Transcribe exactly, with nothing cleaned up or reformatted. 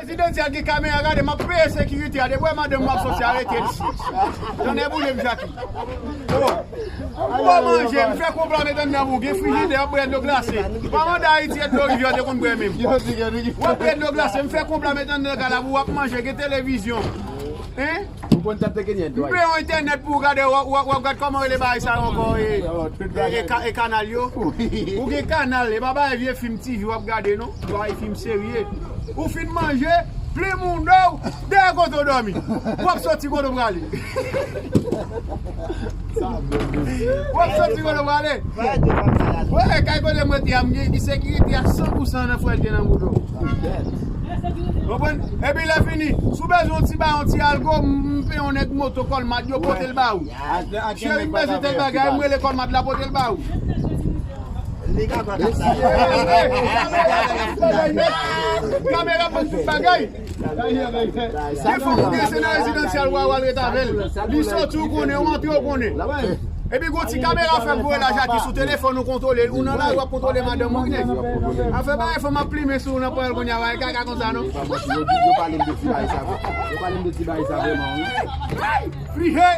Rezidansyèl gen kamera, gade, m ap peye sekirite a. Depi w wè madanm w ap soti, arete l si. Tande boule m, Jaki. Bon. Ou manje, m fè konpla met anndan pou w. Gen frijidè, w ap bwè dlo glase. Pa mande Ayiti, e dlo rivyè w te konn bwè menm. W ap bwè dlo glase, m fè konpla met anndan kay la pou w ap manje, gen televizyon. Hein? Ou konn tap te genyen. M peye yon entènèt pou w gade, w ap, w ap, w ap gade kòman rele bagay sa yo ankò, e, e, e ka- e kanal yo. Ou gen kanal, e pa bagay vye fim T V w ap gade, non. Bagay fim serye. Ou fin manje, plim ou do w, dèyè kote w dòmi. W ap soti kote w prale. W ap soti kote w prale. Wè, kay kote mwen te a, m gen sekirite a san pou san nan frèlte nan bouda w. Konprann? Epi lè fini, si w bezwen yon ti ba, yon ti algo, m, m peye yon nèg moto Kòlmad, yo pote l ba ou. Cheri, m bezwen tèl bagay, m rele Kòlmad la pote l ba ou. Li ka konn sa. Kamera pran tout bagay. Defo ou gen se nan rezidansyèl, w a, w al ret avè l. Li soti, ou konnen, ou antre, ou konnen. Epi gon ti kamera fèk voye la, Jaki, sou telefòn ou kontwole l, ou nan lari w ap kontwole madanm ou, nèg. Afè bagay fanm ap plimen sou ou nan ponyèl kounye a, bagay kaka konsa, non. Yo, yo, yo pale m de ti bagay sa vre. Yo pale m de ti bagay sa vrèman, wi. Ay! Frije!